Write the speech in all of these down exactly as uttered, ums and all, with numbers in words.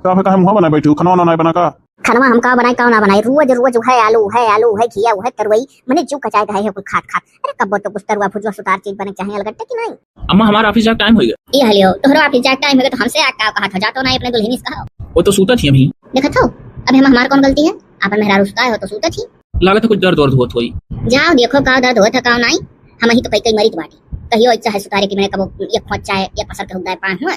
का है, काहे मुँह बनाए बैठी हो? खाना वाना नाहीं बना का? खानवा हम का बनाई, का ना बनाई, रोज रोज उहै आलू, उहै आलू, उहै घिया, उहै तरुई, मने जीव कचाए धए है कुल खात खात। अरे कब्बो तो कुछ तरुआ भुजवा सुतार चीज बने चाहिए अलगट्टे की नाहीं। अम्मा, हमार office जाए टाइम होइ गया। ई हलियो, तोहरो office जाए टाइम होइ गया तो हमसे आ का कहत हो, जा तो नाहीं अपने दुल्हिनिस कहो। वो तो सूतत ही अभी। देखत हो, अभी हम हमार कौन गलती है, आपन मेहरारू सुताए हो तो सूतत ही। लागत है कुछ दर्द वर्द होत होई। जाओ देखो का दर्द होत है का नाहीं, हमहीं तो कई कई मरीज बाटी। कहियो इच्छा है सुतारे की मैंने कबो एक खोंच चाहे एक पसर के हुद्दा पाए हुए।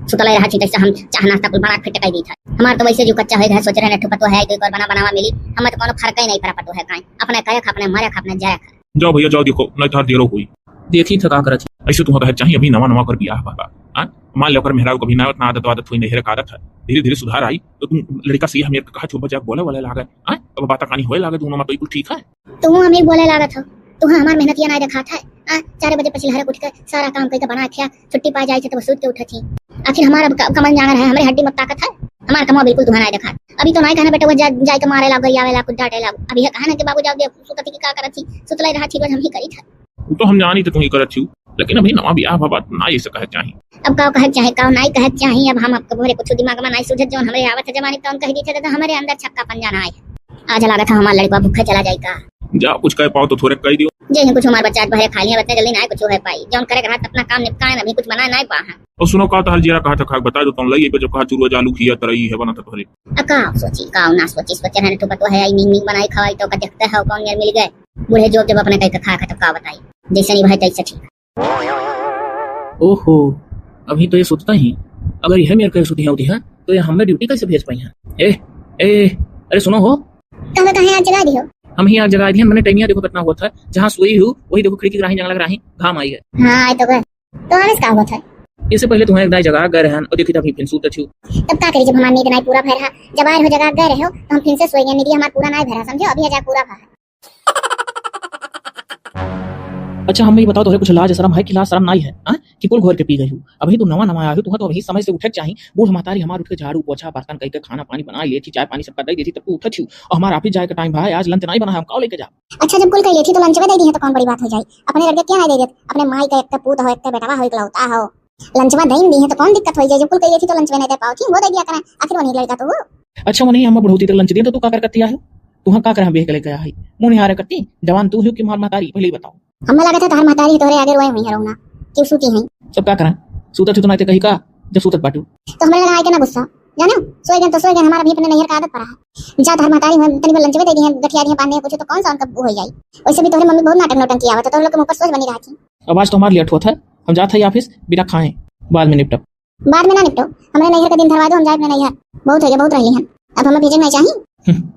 सुतले रहा छी जैसे हम चाह नाश्ता कुल बना के फिट कई दी था। हमार तो वैसे जो कच्चा है घर सोच रहे हैं ठुपतो है तो एक बार बना बनावा मिली। हमें तो कोनो फर्क ही नाहीं पड़ा पतो है काई। अपने करे खा, अपने मरे खा, अपने जाए खा। जाओ भैया जाओ, देखो नाहीं तो देरो होई। देखी था का करत ही। ऐसे तुम कहे चाहिए अभी नवा नवा कर बियाह बाबा। हाँ? मान लो अगर मेहरारू कभी ना, ना आदत वादत होई, नैहर का आदत है, धीरे धीरे सुधार आई तो तुम लड़का से हमें कहा छो बजा बोले वाले लागे। हाँ? अब बात कहानी होए लागे दोनों में तो बिल्कुल ठीक है। तुहू हमें बोले लागत हो, तुहू हमार मेहनतिया नाहीं देखात है। आ, चार बजे पछिल हरक उठ के सारा काम करके बना खिया, छुट्टी पा जाए थे तब सूत के उठत ही। आखिर हमार अब क-, कमल जांगर है, हमरे हड्डी में ताकत है, हमार कमवा बिल्कुल तुहू नाहीं देखात। अभी तो नाहीं कहना बेटा वो जा, जाए के मारे लागो, गरियावे लागो, डांटे लागो। अभी यह कहना कि बाबू जाओ दे, सुतती की का करत ही, सुतले रहा थी रोज हम ही करी था। वो तो हम जानी तो तुम ही करत छी, लेकिन अभी नवा बियाह बाबा ना ये से कहे चाहिए। अब का कहे चाहे, का नाहीं कहे चाहे, अब हम आपको हमरे कुछ दिमाग में नाहीं सूझत, जौन हमरे आवत है जमाने तौन कह दी थे, तो हमरे अंदर छक्का पंजा ना आए। आज लागत है हमार लड़का भूखे चला जाए का। जा कुछ कह पाओ तो थोड़े कह दियो। जे ही कुछ हमार बच्चा आज बहरे खा लिया, इतने जल्दी नाहीं कुछ है पाई। जौन करे के रहत अपना काम निपटाए, अभी कुछ बना नाहीं पा है। और सुनो का तहर जीरा कहा था खाक बता दो तुम लई पे जो कहा चुरुआ जालू खिया तरई है बना तो तोहरे। आ का सोची, का ना सोची, सोचे रहने तो पतो है, आई नीक नीक बनाई खवाई तो का देखते हो कौन यार मिल गए। बूढ़े जो जब अपने कह के खा खा तो का बताई, जैसे नहीं भाई तैसे ठीक। ओहो, अभी तो ये सुतता ही। अगर यह मेरे को सुती है होती है, तो ये हमें ड्यूटी कैसे भेज पाई है? ए, ए, अरे सुनो हो। कहवे काहे आग जगा दियो? हम ही आग जगा दिए, मैंने टैनिया देखो कितना हुआ था, जहाँ सोई हूँ, वही देखो खिड़की के राही, जंगला के राही, घाम आई है। हाँ, आए तो गए। तो आलस का हुआ था? इससे पहले तुम्हें एक दाई जगा गए रहन, और देखी तभी फिर सूत अच्छी। तब का करी, जब हमार नींद नाहीं पूरा भय रहा, जब आए रहो जगा गए रहो, तो हम फिर से सोई गए, नींद हमार पूरा नाहीं भय रहा, समझो, अभी हजार पूरा भा है। अच्छा, हमें ये बताओ, तोहरे कुछ लाज शरम है कि लाज शरम नाहीं है, हाँ? कि कुल घोर के पी गई हूँ? अभी तो नवा नवा आया हूँ, तुहा तो अभी समय से उठे के चाही। बूढ़ महतारी हमार उठ के झाड़ू, पोछा, बर्तन कई के खाना पानी बना लेती, चाय पानी सबका दे देती, तब तू उठत हूँ। और हमार office जाए के time भा है, आज lunch नाहीं बना है, हम का लेके जा? अच्छा, जब कुल कह लेती तो lunch में दे दी है तो कौन बड़ी बात हो जाई? अपने लड़के क्या नाहीं दे देत? अपने माई का एक पूत हो, एक बेटवा हो, इकलौता हो, lunch में दे दी है तो कौन दिक्कत हो जाई? जब कुल कह लेती तो lunch में नाहीं दे पाओ थी, वो दे दिया करें, आखिर वो नहीं लड़का तो वो। अच्छा, वो नहीं, हम बुढ़ौती तक lunch दिए तो तू का कर करती आयो? तू हाँ का कर हम बेह के लेके आया है? मुँह नहीं आ रहा करती, जवान तू ही कि मार महतारी, पहले ही बताओ। हमें लगा था तार महतारी तोहरे आगे रोए हुई है रोना, क्यों सूती हैं? सब का करा, सूतत हूँ तो नाहीं ते कही का, जब सूतत बाटू। तो हमें लगा आए के ना गुस्सा, जाने हो, सोए गए तो सोए गए, हमारा भी अपने नैहर का आदत पड़ा है। जा तार महतारी हुए, तनी को lunch में दे दी है, गठिया दी है, बांधे हैं कुछ तो कौन सा उनका वो हो जाए। वैसे भी तोहरे मम्मी बहुत नाटक नौटंकी आवत है, तो लोग के मुँह पर सोच बनी रहा थी। अब आज तो हमारे लेट हुआ था, हम जाते हैं office बिना खाए, बाद में निपटब। बाद में ना निपटो, हमरे नैहर का दिन धरवा दो, हम जाए अपने नैहर। बहुत हो गया, बहुत रह ली हम, अब हमें भेजे नहीं चाहिए। हम्म।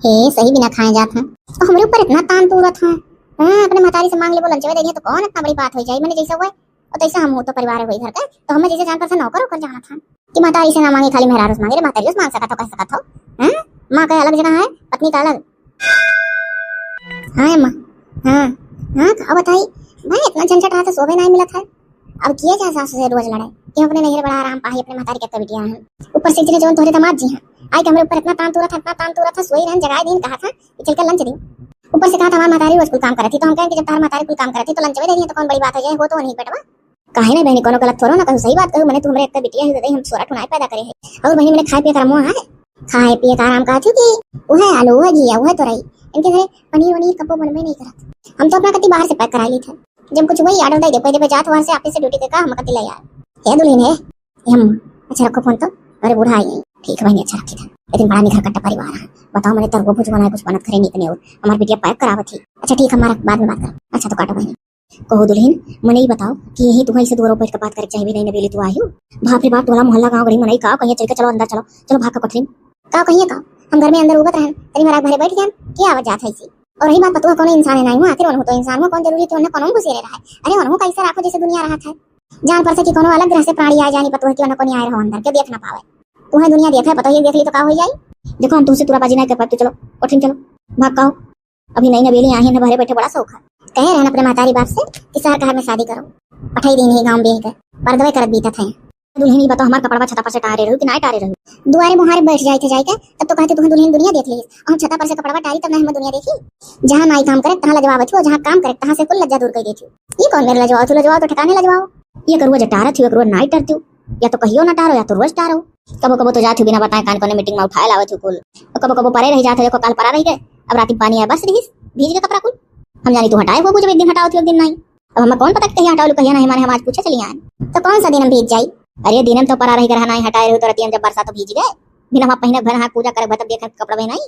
हे, सही बिना खाए जात हैं। और हमरे ऊपर इतना तान तूरत हैं। हाँ, अपने महतारी से मांग ले, वो lunch में दे दिए तो कौन इतना बड़ी बात हो जाए, मैंने जैसे हुआ है, और तैसे हम हो तो परिवार है वही घर का, तो हमें जैसे जान पर से नौकर होकर जाना था कि महतारी से ना मांगे, खाली मेहरारू से मांगे। अरे महतारी से मांग सकत हो, कह सकत हो, हैं? माँ का अलग जगह है, पत्नी का अलग। हाँ अम्मा, हाँ, हाँ, का बताई, भाई इतना झंझट रहा था, सोवे नाहीं मिलत है। अब किया जाए सास से रोज लड़ाई, कि हम अपने नैहर बड़ा आराम पाही, अपने महतारी के कविटिया हैं। ऊपर से इतने जौन तोहरे दामाद जी हैं, आए के हमरे ऊपर इतना तान तूरा था, इतना तान तूरा था, सोई रहन जगाए दिन कहा था कि चल के lunch दे। ऊपर से कहा था हमार महतारी रोज कुल काम करत थी, तो हम कहें कि जब तार महतारी कुल काम करत थी तो lunch में दे दी तो कौन बड़ी बात हो जाए, हो तो नहीं पेटवा। काहे नहीं बहनी, कोनो गलत थोड़ो ना कहू, सही बात कहू, मैंने तू हमरे एक बिटिया ही दे दे, हम सोरा ठुनाए पैदा करे है। और बहनी मैंने खाए पिए का रमो है, खाए पिए का आराम कहा थी कि वह आलू, वह घिया, वह तोरई, इनके घरे पनीर वनीर कपो बनबे नहीं करत। हम तो अपना कति बाहर से pack करा ली था। जब कुछ वही order दे दे, पहले जात वहां से office से duty के का हम कति ले यार। हे दुल्हन हे, हे अम्मा, अच्छा रखो फोन तो, अरे बूढ़ा आई है। ठीक है बहनी, अच्छा रखी था। लेकिन बड़ा निखर कट्टा परिवार है। बताओ, मैंने तरुआ भुजवा ना कुछ बनत करे नहीं इतने और हमार बिटिया pack करावत थी। अच्छा ठीक है, हमारा बाद में बात कर। अच्छा तो काटो बहनी। कहो दुल्हन, मने ई बताओ कि यही तुम्हारी से दुआरो बैठ के बात करे चाहे भी नहीं नबेली तू आयु। बाप रे बाप, टोला मोहल्ला गाँव गड़ी मनई का कहिए, चल के चलो अंदर चलो, चलो भाग के कोठरी में। का कहिए का, हम घर में अंदर उबत रहन, तनी मराक भरे बैठ जान, के आवत जात है इसी। और रही बात पतुआ, कोनो इंसान है नहीं हुआ, आखिर उन्हों तो इंसान हुआ, कौन जरूरी कि उन्हें कोनो घुसेरे रहा है। अरे उन्हों का ऐसा राखो जैसे दुनिया रहा था। जान पर से कि कोनो अलग ग्रह से प्राणी आ जाए, नहीं पतुआ कि उन्हें कोनी आए रहो अंदर, के देख ना पावे। उन्हें दुनिया देखे, पतोही देख ली तो का हो जाए। देखो हम तुमसे तुराबाजी नहीं कर पाते, चलो कोठरी में चलो, भाग का हो। अभी नई नवेली आई है ना, बहरे बैठे बड़ा शौक है। कहे रहन अपने महतारी बाप से कि शहर का में शादी करो, पठाई देनी है गाँव में बेह के, पर्दवे करत बीतत है। दुल्हन, ई बताओ, हमार कपड़वा छता पर से टारे रहू कि नाय टारे रहू? दुआरे मुहारे बैठ जाए थे जाए के, तब तो कहते तुहें दुल्हन दुनिया देख ली। हम छता पर से कपड़वा टारी तब ना हम दुनिया देखी। जहाँ नाई काम करे तहाँ लजवावत हो, जहाँ काम करे तहाँ से कुल लज्जा दूर कर देती हो। ये कौन मेरे लजवाओ, तू लजवाओ तो ठिकाने लजवाओ। ये करुआ जे टारत हो, ये करुआ नाई टारती हो। या तो कहियो ना टारो, या तो रोज टारो। कबो कबो तो जात हूँ बिना बताए कान कोने मीटिंग में उठाए लावत हूँ कुल। और कबो कबो परे रह जात है, देखो काल परा रह गए, अब राती पानी आए बरस रहीस, भीज गए कपड़ा कुल। हम जानी तू हटाए होबू, जब एक दिन हटावत हूँ एक दिन नहीं। अब हमें कौन पता कि कहिया हटावलू कहिया नहीं, माने हम आज पूछे चली आए। तो कौन सा दिन हम भीज जाई? अरे दिन हम तो परा रह गए रहा, नहीं हटाए रहो तो रतिया में जब बरसात हो भीज गए। बिना वहाँ पहिने भर हाथ पूजा करे भर तब देखे कपड़ा में नहीं।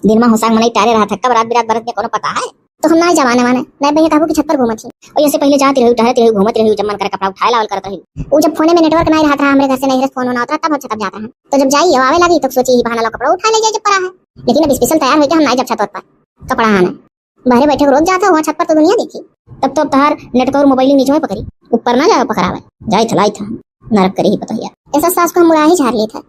दिन में होसाक मनई टारे रहा था, कब रात बिरात बरत में कोनो पता है? तो हम ना जमाने माने, नहीं भैया कहबो कि छत पर घूमत ही। और ऐसे पहले जाती रही, टहरती रही, घूमत रही, जब मन करे कपड़ा उठाए लावल करत रही। वो जब फोने में नेटवर्क नहीं रहत रहा, हमरे घर से नहीं फोन होना होता, तब हम छत पर जात रहा। तो जब जाई, आवे लगी, तो सोची ही बहाना लो कपड़ा उठा ले जाए जब परा है। लेकिन अब स्पेशल तैयार होके हम ना जब छत पर कपड़ा आने। बाहरे बैठे को रोक जाता, वहाँ छत पर तो दुनिया देखी। तब तो अब तहार नेटवर्क और मोबाइल नीचे में पकड़ी, ऊपर ना जावे पकड़ावे। जाई था, लाई था, नरक करी ही पतोहिया। ऐसा सास को हम मुराही झाड़ ली था।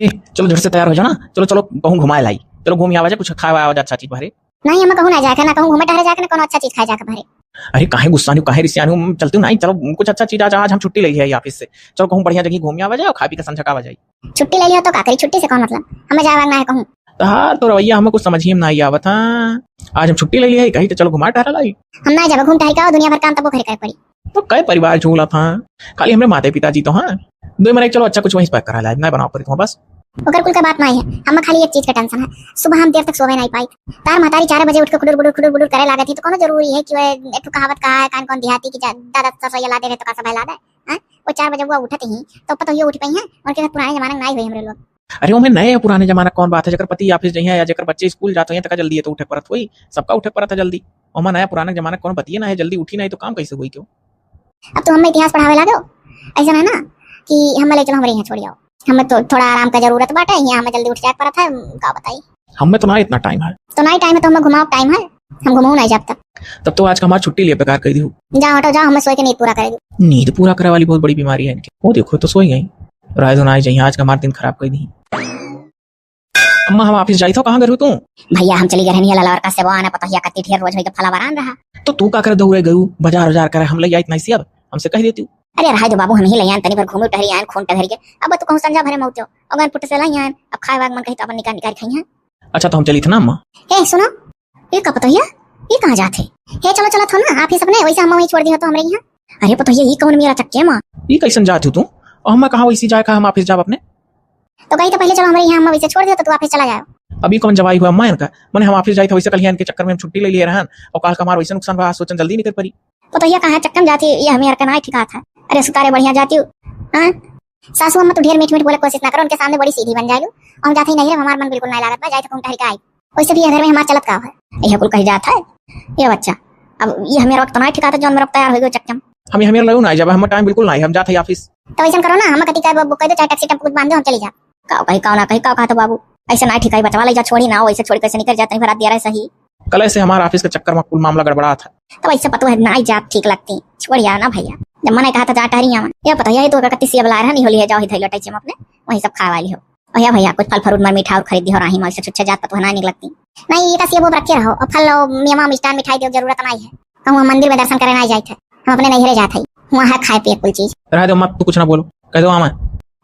ए, चलो झट से तैयार हो जाओ ना, चलो, चलो कहूँ घुमाए लाई, चलो घूम आवा जाए, कुछ खाए आवा जाए अच्छा चीज बाहरे। नहीं, हम कहूँ ना जाए, ना कहूँ घूमे टहरे जाए, ना कोनो अच्छा चीज खाए जाए बाहरे। अरे काहे गुस्सानी हूँ, काहे रिसियानी हूँ, चलती हूँ, नहीं चलो कुछ अच्छा चीज, आज, आज हम छुट्टी ले लिया है ऑफिस से, चलो कहूँ बढ़िया जगह घूम आवा जाए और खा पी के संझा का आवा जाए। छुट्टी ले लिया तो का करी, छुट्टी से कौन मतलब, हमें जाए ना है कहूँ। तहार तो रवैया हमें कुछ समझ ही में ना आई आवत, हाँ। आज हम छुट्टी ले लिया है, कही तो चलो घुमा टहरा लाई। हम ना जाबे, घूम टहर के आओ, दुनिया भर काम तबो घरे करे पड़ी। तो कई परिवार झूला था, खाली हमरे माते पिताजी तो हाँ। दो मरे चलो अच्छा कुछ वहीं से पैक करा लाए, ना बनाओ पड़ी तो बस। ओकर कुल का बात नहीं है, हम खाली एक चीज का टेंशन है, सुबह हम देर तक सोवे नहीं पाई। तार महतारी चार बजे उठ के खुडुर बुडुर खुडुर बुडुर करे लागत ही, तो कोनो जरूरी है कि वह एक ठो कहावत कहा है, कान कौन देहाती की जा-, दादा ससुर ला दे रहे तो का सब ला दे, हैं? वो चार बजे वो उठत ही, तो पता ये उठ पाई हैं, उनके घर पुराने जमाने में नहीं हुई हमरे लोग। अरे ओमे नए पुराने जमाना कौन बात है, जेकर पति ऑफिस जइहे या जेकर बच्चे स्कूल जात होइहे, तका जल्दी है तो उठे के परत होई, सबका उठे के परत है जल्दी। ओमा नया पुराना जमाना कौन बतिये ना है, जल्दी उठी नहीं तो काम कैसे होई क्यों? अब तो हमें इतिहास पढ़ावे लागो, ऐसा है ना कि हमें ले चलो हमरे यहाँ छोड़ जाओ, हमें तो थोड़ा आराम का जरूरत बाटे, यहाँ हमें जल्दी उठ जाए के परत है, का बताई। हमें तो ना इतना टाइम है। तो ना ही टाइम है तो हमें घुमाओ टाइम है, हम घुमाओ नहीं जाब तब। तब तो आज का हमार छुट्टी लिए बेकार कर दी हो। जा हटो, जा, हमें सोए के नींद पूरा करे दो। नींद पूरा करे वाली बहुत बड़ी बीमारी है इनकी। वो देखो तो सोई गई। राय तो ना आई जाइए, आज का हमार दिन खराब कर दी। अम्मा हम ऑफिस जाई थो, कहाँ गए हो तू? भैया हम चली गए रहनी है ललवर का सेवा आने, पता हिया कत्ती ढेर रोज होई के फलावरान रहा। तो तू का करे दौड़े गयू, बाजार उजार करे, हम ले आई नहीं सी अब, हमसे कह देती हूँ। अरे रहा दो बाबू, हम ही ले आन, तनी भर घूमे टहरी आन, खून टहरी के। अब तो कहूँ संझा भरे मौत हो, अगन पुट से लाई आन, अब खाए वाग मन कही तो अपन निकाल निकाल खाई हैं। अच्छा तो हम चली थे ना अम्मा। ए सुनो, ये का पतोहिया, ये कहाँ जात है? हे चलो चलत हो ना, आप ही सबने, वैसे हम वहीं छोड़ दिया तो हमरे यहाँ। अरे पतोहिया, ये कौन मेरा चक्के माँ? ये कैसन जात हो तू? और हम कहाँ वैसी जाए का, हम ऑफिस जाब अपने। तो कही तो पहले चलो हमरे यहाँ, हम वैसे छोड़ दिया तो तू ऑफिस चला जाओ। अभी कौन जवाई हुआ अम्मा इनका, मने हम ऑफिस जाई था वैसे कल इनके चक्कर में हम छुट्टी ले लिए रहन और काल का हमार वैसे नुकसान बा, सोचन जल्दी निकल पड़ी। पतोहिया कहाँ चक्कर में जाती, ये हमें हरका ना ठिका था। अरे सुतारे बढ़िया जाती हूँ। हाँ? सासू अम्मा तो ढेर मीठ मीठ बोले कोशिश ना करो, उनके सामने बड़ी सीधी बन जाएगी। और हम जाते ही नहीं रे, हमार मन बिल्कुल नहीं लागत बा, जाए तो घूम टहर के आई। वैसे भी ये घर में हमार चलत का है? यह कुल कही जात है। ये बच्चा, अब ये हमें रोक तो नहीं ठिकाता, जो हमें रोक तैयार हो गए चक्के में। हम, हमें लगू ना जाबे, हम टाइम बिल्कुल नहीं, हम जाते ही ऑफिस। तो ऐसा करो ना, हम कति का बुक कर दो, चाहे टैक्सी टेम्पो कुछ बांध दो, हम चली जा। का कही, का ना कही, का कहा तो बाबू, ऐसे ना ठिकाई बचवा ले जा, छोड़ी ना हो, ऐसे छोड़ी कैसे निकल जाते हैं, फिर रात दिया रहे सही। कल ऐसे हमारा ऑफिस के चक्कर में कुल मामला गड़बड़ा था। तब ऐसे पतोह ना जात ठीक लगती, छोड़ यार ना भैया। जब मने कहा था जा टहरी आवन, ये पता यही तो कत्ती सी अब ला रहा नहीं होली है, जाओ ही धैलो टैचे में अपने, वही सब खाए वाली हो। भैया, भैया, कुछ फल फ्रूट मर मीठा और खरीद दी हो राही में, ऐसे छुच्छे जात पतोह ना निक लगती। नहीं, ये का सेब ओब रखे रहो, और फल और मेवा मिष्ठान मिठाई दे जरूरत नहीं है। हम वहाँ मंदिर में दर्शन करे नहीं जाए थे, हम अपने नैहरे जात है, वहाँ है खाए पिए कुल चीज। रह दो मत, तू कुछ ना बोलो, कह दो आमा।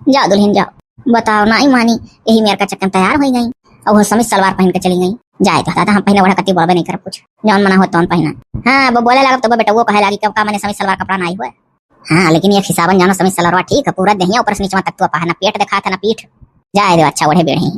जाओ दुल्हन जाओ, बताओ ना ही मानी, यही मेर का चक्कर में तैयार हो गई और वो समीज सलवार पहन के चली गई। जाए तो दादा, हम पहने ओढ़ा कत्ती बोलबे नहीं करब कुछ, जौन मना हो तौन पहना। हाँ, वो बोले लागब तो वो बेटा वो कहे लागी, "कब का मने समीज सलवार कपड़ा ना आई हुए।" हाँ, लेकिन ये हिसाबन जानो समीज सलवार ठीक है, पूरा देहिया ऊपर से नीचे तक तो पहना, पेट दिखा था ना पीठ। जाए दो, अच्छा ओढ़े बेढ़े ही।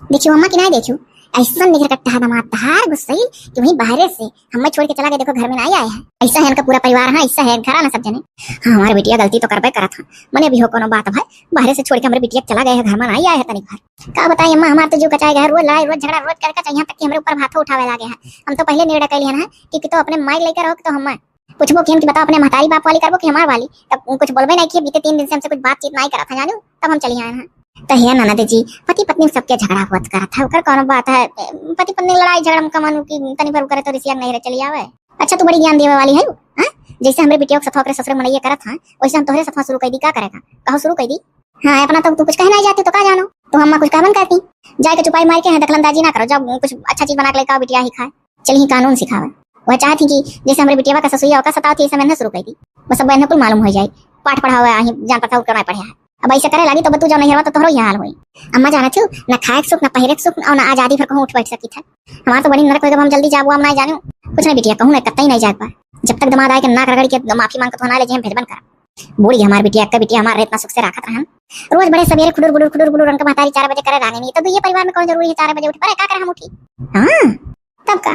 देखियो अम्मा की ना देखियो, ऐसा निकर कट्टा है दामाद तहार गुस्सैल कि वहीं बाहरे से हमें छोड़ के चला गया, देखो घर में नहीं आया है। ऐसा है इनका पूरा परिवार, हाँ, ऐसा है घर आना सब जने। हाँ, हमारे बिटिया गलती तो करबे करा था, मने अभी हो कोनो बात भाई, बाहरे से छोड़ के हमारे बिटिया चला गया है, घर में नहीं आया है तनिक भर। का बताई अम्मा, हमार तो जीव कचाए गया है, रोज लड़ाई, रोज झगड़ा, रोज करके यहाँ तक कि हमरे ऊपर हाथों उठावे लागे हैं। हम तो पहले निर्णय कर लिया ना कि, कि तो अपने माई लेकर रहो कि तो हम पूछबो कि हम कि बताओ अपने महतारी बाप वाली करबो कि हमार वाली? तब कुछ बोलबे नहीं किए, बीते तीन दिन से हमसे कुछ बातचीत नहीं करा था जानू, तब हम चली आए हैं। तो हे ननद जी, पति पत्नी सबके झगड़ा होत करत है, ओकर कौन बात है? पति पत्नी लड़ाई झगड़ा में कमानू की तनी भर करे तो रिसिया नहीं रह चली आवे। अच्छा तू बड़ी ज्ञान देवे वाली है, हाँ? जैसे हमरे बिटिया के सथवा ओकरे ससुरे मनैया करत हैं, वैसे हम तोहरे सथवा शुरू कर दी, का करेगा? कहो शुरू कर दी। हाँ, अपना तो तू कुछ कह नहीं जाती तो का जानो, तो हम कुछ कहबन करती। जाए के चुपाई मार के हैं, दखलंदाजी ना करो, जब कुछ अच्छा चीज बना के लेके आओ बिटिया ही खाए। चल ही कानून सिखावे। वह चाहत ही कि जैसे हमरे बिटिया का ससुइया ओका सतावत ही, ऐसे मेहनत शुरू कर दी। बस अब एन्हे कुल मालूम हो जाए। पाठ पढ़ावे आही, जान पड़ता उनका नहीं पढ़े है। अब ऐसे करे लागी तो बतू जाओ नैहरवा तो तोहरो यह हाल होई। अम्मा जानत हो, ना खाए के सुख, ना पहिरे के सुख, और ना आजादी भर कहूँ उठ बैठ सकी था। हमार तो बड़ी नरक होई, अब हम जल्दी जाबो, हम ना जानू। कुछ नहीं बिटिया, कहूँ ना कत्तई नहीं जाए बा। जब तक दामाद आए के नाक रगड़ के माफी मांग के तो ना ले जे हम भेजबन कर। बूढ़ी हमार बिटिया, अक्का बिटिया हमार इतना सुख से राखत रहन। रोज बड़े सवेरे खुडुर बुडुर खुडुर बुडुर उनका महतारी चार बजे करे रानी नहीं तो दुइये परिवार में कौन जरूरी है चार बजे उठ पड़े, का करे हम उठी? हाँ, तब का।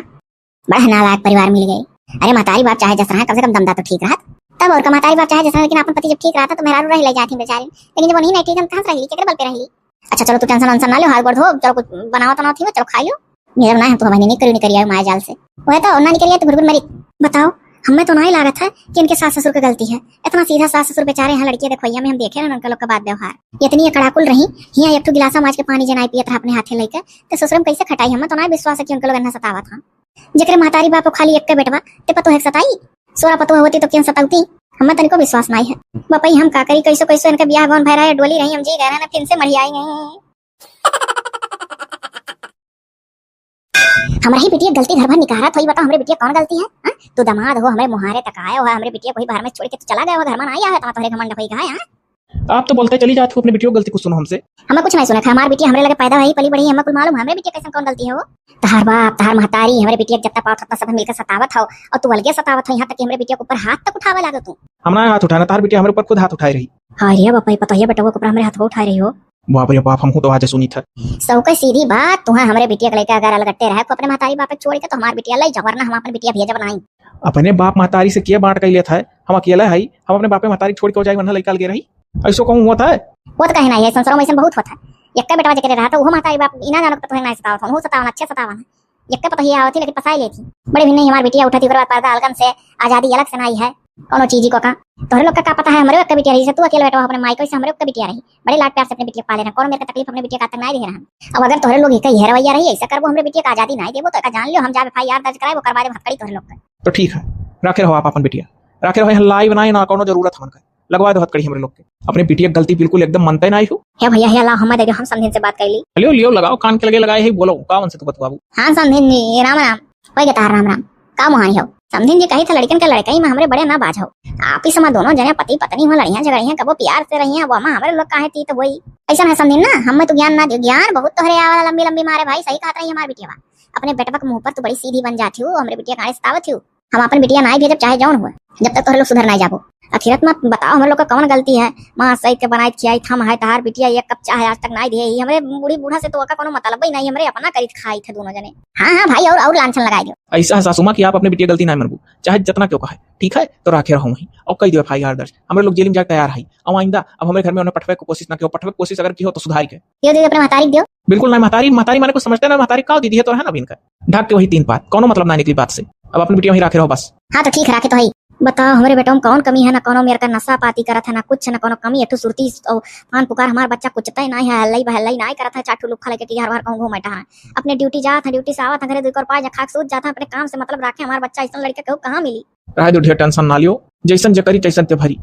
बड़ा नालायक परिवार मिल गए। अरे महतारी बाप चाहे जस रहा, कम से कम दमदा तो ठीक रहत। तब और का महतारी बाप चाहे जस रहा, लेकिन अपन पति जब ठीक रहता तो मेहरारू रह ले जाती बेचारी, लेकिन जब उन्हीं नहीं ठीक हम कहाँ से रहली, केकरे बल पे रहली? अच्छा चलो तू टेंशन वेंशन ना लो, हाथ गोड़ धो, चलो कुछ बनाओ तो ना थी, चलो खाई लो। मेरा ना हम तो हमारे नहीं करी, नहीं करी आयो माया जाल से। वह तो ना निकल गया तो घुरघुर मरी। बताओ, हमें तो नहीं लागत है कि इनके सास ससुर की गलती है। इतना सीधा सास ससुर बेचारे हैं, लड़कियां देखवैया में हम देखे ना उनका लोग का बात व्यवहार। इतनी अकड़ाकुल रही, हियां एक ठो गिलासा माज के पानी जे नाई पियत रहा अपने हाथे लेके, तो ससुर में कैसे खटाई? हमें तो ना विश्वास है कि उनके लोग इतना सतावत हैं। जेकरे महतारी बाप खाली एक बेटवा, ते पतोह के सताई? सोरा पतोह होती तो किन सतावती? हमें तनिको विश्वास नाई है। बापई हम का करी, कैसो कैसो इनके बियाह गौन भय रहे, डोली रही, हम जी गए ना, फिर से मढ़ी आई गए। हमरा ही बिटिया गलती घर भर निकारा थोई, बताओ हमरे बिटिया कौन गलती है? हाँ? तू दामाद हो, हमरे मुहारे तक आया हुआ, हमरे बिटिया कोई बाहर में छोड़ के तो चला गया हुआ, घर में नहीं आया है, तो तोहरे घमंड होई गया है, हाँ? आप तो बोलते चली जात हो, अपने बिटिया गलती कुछ सुनो हमसे। हमें कुछ नहीं सुना, हमार बिटिया हमरे लगे पैदा हुई, पली बड़ी, हमें कुल मालूम है, हमरे बिटिया कैसन कौन गलती है वो? तहार बाप, तहार महतारी, हमरे बिटिया के जत्ता पावत होता सब मिलकर सतावत हो, और तू अलगे सतावत हो, यहाँ तक कि हमरे बिटिया के ऊपर हाथ तक उठावे लागो तू। हम ना हाथ उठाना, तहार बिटिया हमरे ऊपर खुद हाथ उठाए रही। हाय रे बापा, पतोहिया बेटवा के ऊपर हमरे हाथ उठाए रही हो। बाप रे बाप, हमहू तो आज सुनी था। सौ के सीधी बात, तुहा हमरे बिटिया के लेके अगर अलगट्टे रहे को अपने महतारी बाप के छोड़ के, तो हमार बिटिया ले जाओ, वरना हम अपन बिटिया भेजब नहीं। अपने बाप महतारी से किया बांट कई लेत है, हम अकेला है, हम अपने बापे महतारी छोड़ के हो जाए, वरना लइका अलगे रही, ऐसो कहूँ हुआ था? वो तो कहे नहीं है, संसारों में ऐसा बहुत होता है। यक्का बेटवा जकरे रहा तो वो महतारी बाप इना जानो के पतोहे नहीं सतावत हो, वो सतावन, अच्छे सतावन है। यक्का पतोहिया आवत थी, लेकिन पसाई लेती। बड़े भी नहीं, हमार बिटिया उठती, ओकरे बाद पर्दा अलगन से, आजादी अलग से नहीं है। कौनो चीज को का? तोहरे लोग का, का पता है, हमरे एक बिटिया रही से, तू अकेले बेटवा अपने माई को, इसे हमरे एक बिटिया रही। बड़े लाड प्यार से अपने बिटिया पाले रहन, कौनो मेरे का तकलीफ अपने बिटिया का तक नहीं दे रहन। अब अगर तोहरे लोग एक ही हेरवैया रही, ऐसा करबो हमरे बिटिया का आजादी नहीं देबो, तो एका जान लियो, हम जाबे एफ आई आर दर्ज कराए, ओकर बाद हम हथकड़ी तोहरे लोग का। तो ठीक है, राखे रहो आप अपन बिटिया, राखे रहो, यहाँ लाई बनाए ना, कौनो जरूरत हमन का, लगवा दो हथकड़ी हमरे लोग के। अपने बिटिया के गलती बिल्कुल एकदम मनते ना आई हो। हे भैया, हे अल्लाह, हम दे दो, हम समधिन से बात कर ली। लियो, लियो, लगाओ, कान के लगे लगाए है, बोलो, का उनसे तू बतवाबू? हाँ समधिन जी, राम राम। होय गे तहार राम राम। का मुहाई हो? समधिन जी कही था लड़कन के लड़कई में हमरे बड़े ना बाझो। आप ही समा दोनों जने पति पत्नी हो, लड़िया झगड़िया, कबो प्यार से रहिया, वो अम्मा हमरे लोग काहे तीत होई। ऐसा है समधिन ना, हमें तू ज्ञान ना दियो, ज्ञान बहुत तोहरे आवाला लंबी लंबी मारे भाई, सही कहत रही हमार बिटिया। अपने बेटवा के मुंह पर तू बड़ी सीधी बन जाती हो, हमरे बिटिया काहे सतावत हो। हम अपन बिटिया नाई भेजब चाहे जौन हुए, जब तक तोहरे लोग सुधर नाई जाबो। आखिरत में बताओ हमरे लोग का कौन गलती है? माँ सहित के बनाई खियाई थम है, तहार बिटिया एक कप चाय आज तक नाई दिए ही। हमरे बूढ़ी बूढ़ा से तो ओका कोनो मतलब ही नहीं, हमरे अपना करी खाई थे दोनों जने। हाँ हाँ भाई, और और लांछन लगाई दियो। ऐसा है सासू माँ कि आप अपने बिटिया गलती नाई मनबू, चाहे जितना क्यों कहे, ठीक है? तो राखे रहो वहीं और कई दियो एफ आई आर दर्ज। हमरे लोग जेल में जाके तैयार है, और आइंदा अब हमरे घर में उन्हें पठवे की कोशिश ना कियो, पठवे की कोशिश अगर की हो तो सुधारी के। दियो दियो, अपने महतारी के दियो। बिल्कुल ना महतारी, महतारी माने कुछ समझते ना, महतारी का दीदी है तो है ना बिनकर। ढक के वही तीन पात, कौनो मतलब ना निकली बात से। अब अपनी बिटिया वहीं राखे रहो बस। हाँ तो ठीक है, राखे तो है। बताओ हमरे बेटवा में कौन कमी है, ना कौनो मेर का नशा पाती करत है, ना कुछ, ना कौनो कमी, एक ठो सुरती और पान पुकार हमार बच्चा कुछ तय ना है, हल्लाई बहल्लाई ना करत है, चार ठो लुक्खा लेके कि हर बार कहूँ घूमे टहरे। अपने ड्यूटी जात है, ड्यूटी से आवत है घरे दुई कोर पाँच खाक सूत जात है, अपने काम से मतलब राखे हमार बच्चा, ऐसा लड़का केहू कहाँ मिली? रहे दो, ढेर टेंशन ना लियो, जैसन जे करी तैसन ते भरी।